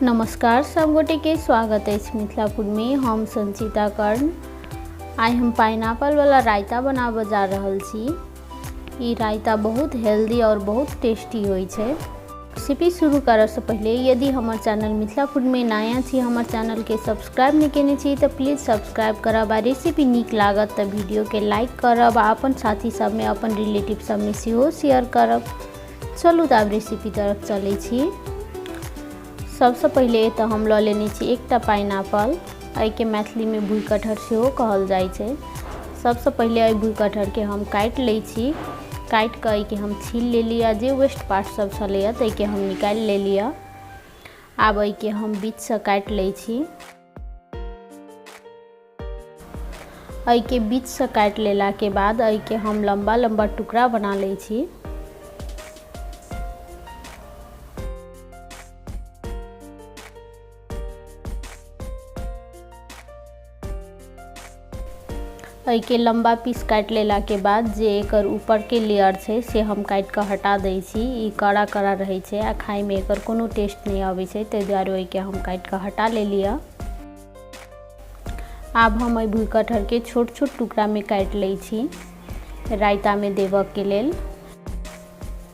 नमस्कार सब गोटे के स्वागत अछि मिथिला फूड में। हम संचिता कर्ण। आइ हम पाइनएप्पल वाला रायता बनाबऽ जा रहल छी। ई रायता बहुत हेल्दी और बहुत टेस्टी होइ छै। रेसिपी शुरू करऽ से पहिले यदि हमर चैनल मिथिला फूड में नया छी, हमर चैनल के सब्सक्राइब नहीं केने छी तऽ प्लीज सब्सक्राइब करब आ रेसिपी नीक लागत तऽ वीडियो के लाइक करब आ अपन साथी सब में, अपन रिलेटिव सब में सेहो शेयर करब। चलू तऽ आब रेसिपी तरफ चलै छी। सबसँ पहिले एतऽ हम लऽ लेने छी एकटा पाइनएप्पल। एहिके मैथिलीमे भुइ कटहर सेहो कहल जाइ छै। सबसँ पहिले एहि भुइ कटहरके हम काटि लै छी। काटि कऽ एहिके हम छील लेली आ जे वेस्ट पार्ट सब छलैए ताहिके हम निकालि लेली। आब एहिके हम बीचसँ काटि लै छी। एहिके बीचसँ काटि लेलाके बाद एहिके हम लम्बा लम्बा टुकड़ा बना लै छी। एहिके लम्बा पीस काटि लेलाके बाद जे एकर ऊपरके लेयर छै से हम काटि कऽ हटा दै छी। ई कड़ा कड़ा रहै छै आ खाइमे एकर कोनो टेस्ट नहि अबै छै, ताहि दुआरे ओहिके हम काटि कऽ हटा लेलियै। आब हम एहि भुइ कटहरके छोट छोट टुकड़ामे काटि लै छी रायतामे देबऽके लेल।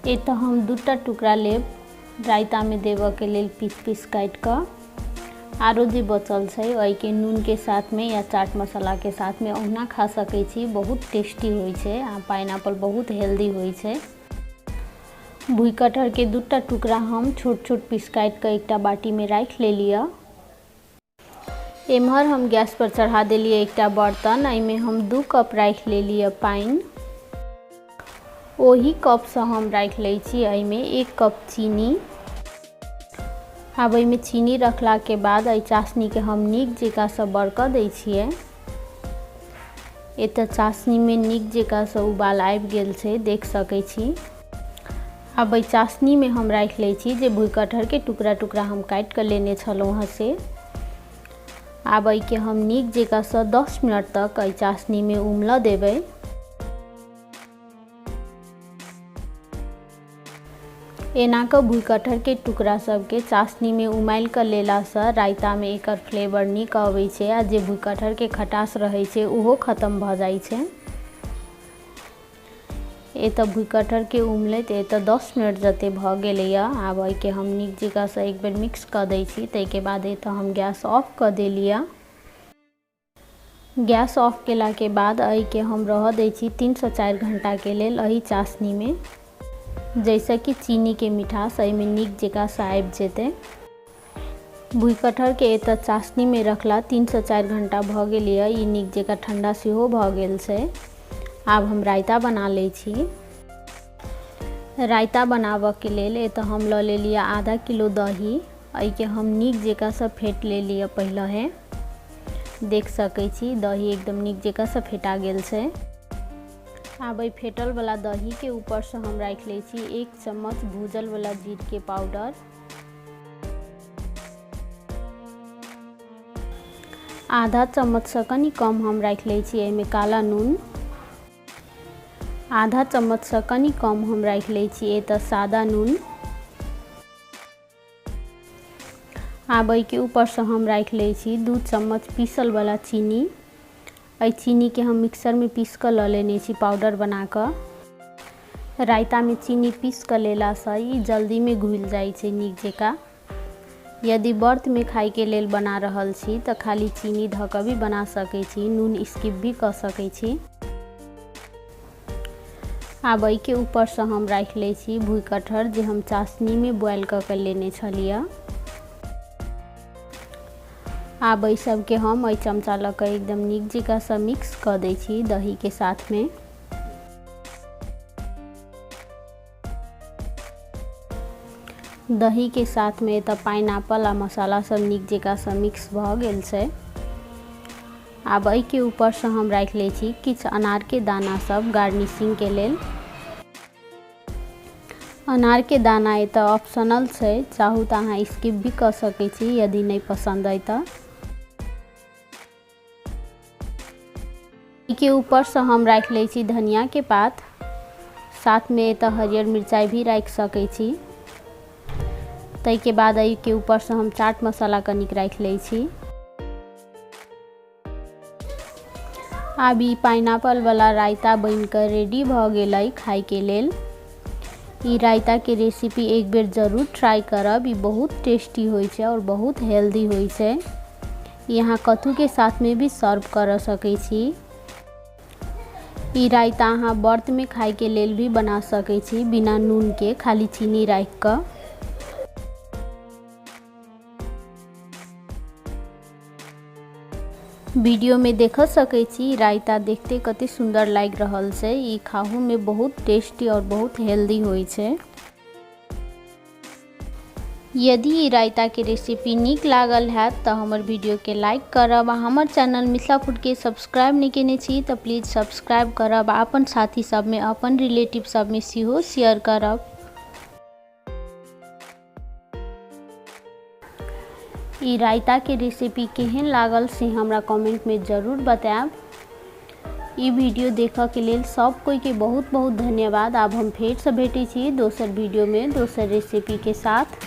एतऽ हम दूटा टुकड़ा लेब रायतामे देबऽके लेल पीस पीस काटि कऽ। आरो जे बचल छै ओहिके नूनके साथमे या चाट मसालाके साथमे ओहुना खा सकै छी। बहुत टेस्टी होइ छै आ पाइनएप्पल बहुत हेल्दी होइ छै। भुइ कटहरके दूटा टुकड़ा हम छोट छोट पीस काटि कऽ एकटा बाटीमे राखि लेलियै। एम्हर हम गैस पर चढ़ा देलियै एकटा बर्तन। एहिमे हम 2 कप राखि लेलियै पानि। ओही कपसँ हम राखि लै छी एहिमे 1 कप चीनी। आब एहिमे चीनी रखलाके बाद एहि चाशनीके हम नीक जकाँसँ बरकऽ दै छियै। एतऽ चाशनीमे नीक जकाँसँ उबाल आबि गेल छै, देख सकै छी। आब एहि चाशनीमे हम राखि लै छी जे भुइ कटहरके टुकड़ा टुकड़ा हम काटि कऽ लेने छलहुँ हँ से। आब एहिके हम नीक जकाँसँ 10 मिनट तक एहि चाशनीमे उमलऽ देबै। एना कऽ भुइ कटहरके टुकड़ा सबके चाशनीमे उमालि कऽ लेलासँ रायतामे एकर फ्लेवर नीक अबै छै आ जे भुइ कटहरके खटास रहै छै ओहो खतम भऽ जाइ छै। एतऽ भुइ कटहरके उमलैत एतऽ 10 मिनट जते भऽ गेलैए। आब एहिके हम नीक जकाँसँ एक बेर मिक्स कऽ दै छी। ताहिके बाद एतऽ हम गैस ऑफ कऽ देलियै। गैस ऑफ केलाके बाद एहिके हम रहऽ दै छी 3 से 4 घंटाके लेल एहि चाशनीमे, जाहिसँ कि चीनीके मिठास एहिमे नीक जकाँसँ आबि जेतै। भुइ कटहरके एतऽ चाशनीमे रखला 3 से 4 घंटा भऽ गेलैए। ई नीक जकाँ ठण्डा सेहो भऽ गेल छै। आब हम रायता बना लै छी। रायता बनाबऽके लेल एतऽ हम लऽ लेलियै आधा किलो दही। एहिके हम नीक जकाँसँ फेँट लेलियै पहिलहे। देख सकै छी दही एकदम नीक जकाँसँ फेँटा गेल छै। आब एहि फेँटलवला दहीके ऊपरसँ हम राखि लै छी 1 चम्मच भूजलवला जीरके पाउडर। आधा चम्मचसँ कनि कम हम राखि लै छी एहिमे काला नून। आधा चम्मचसँ कनि कम हम राखि लै छी एतऽ सादा नून। आब एहिके ऊपरसँ हम राखि लै छी 2 चम्मच पीसलवला चीनी। एहि चीनीके हम मिक्सरमे पीस कऽ लऽ लेने छी पाउडर बना कऽ। रायतामे चीनी पीस कऽ लेलासँ ई जल्दीमे घुलि जाइ छै नीक जकाँ। यदि व्रतमे खाइके लेल बना रहल छी तऽ खाली चीनी धऽ कऽ भी बना सकै छी, नून स्किप भी कऽ सकै छी। आब एहिके ऊपरसँ हम राखि लै छी भुइ कटहर जे हम चाशनीमे बॉयल कऽ कऽ लेने छलियै। आब एहि सबके हम एहि चमचा लऽ कऽ एकदम नीक जकाँसँ मिक्स कऽ दै छी दहीके साथमे। दहीके साथमे एतऽ पाइनएप्पल आ मसाला सब नीक जकाँसँ मिक्स भऽ गेल छै। आब एहिके ऊपरसँ हम राखि लै छी किछु अनारके दाना सब गार्निशिंगके लेल। अनारके दाना एतऽ ऑप्शनल छै, चाहू तऽ अहाँ स्किप भी कऽ सकै छी यदि नहि पसन्द अइ तऽ। एहिके ऊपरसँ हम राखि लै छी धनियाके पात, साथमे एतऽ हरियर मिरचाइ भी राखि सकै छी। ताहिके बाद एहिके ऊपरसँ हम चाट मसाला कनिक राखि लै छी। आब ई पाइनएप्पल वाला रायता बनि कऽ रेडी भऽ गेलै खाइके लेल। ई रायताके रेसिपी एक बेर जरूर ट्राई करब। ई बहुत टेस्टी होइ छै और बहुत हेल्दी होइ छै। ई अहाँ कथूके साथमे भी सर्व कर सकै छी। ई रायता अहाँ व्रतमे खाइके लेल भी बना सकै छी, बिना नूनके, खाली चीनी राखि कऽ। वीडियो में देख सकै छी, रायता देखते कते सुंदर लागि रहल छै। ई खाहू में बहुत टेस्टी और बहुत हेल्दी होइ छै। यदि ई रायता के रेसिपी नीक लागल हैत तऽ हमर वीडियो के लाइक करब आ हमर चैनल मिथिला फूड के सब्सक्राइब नहि केने छी तऽ प्लीज सब्सक्राइब करब आ अपन साथी सबमे, अपन रिलेटिव सबमे सेहो शेयर करब। ई रायताके रेसिपी केहन लागल से हमरा कमेंटमे जरूर बतायब। ई वीडियो देखऽके लेल सब कोइके बहुत बहुत धन्यवाद। आब हम फेरसँ भेटै छी दोसर वीडियोमे दोसर रेसिपीके साथ।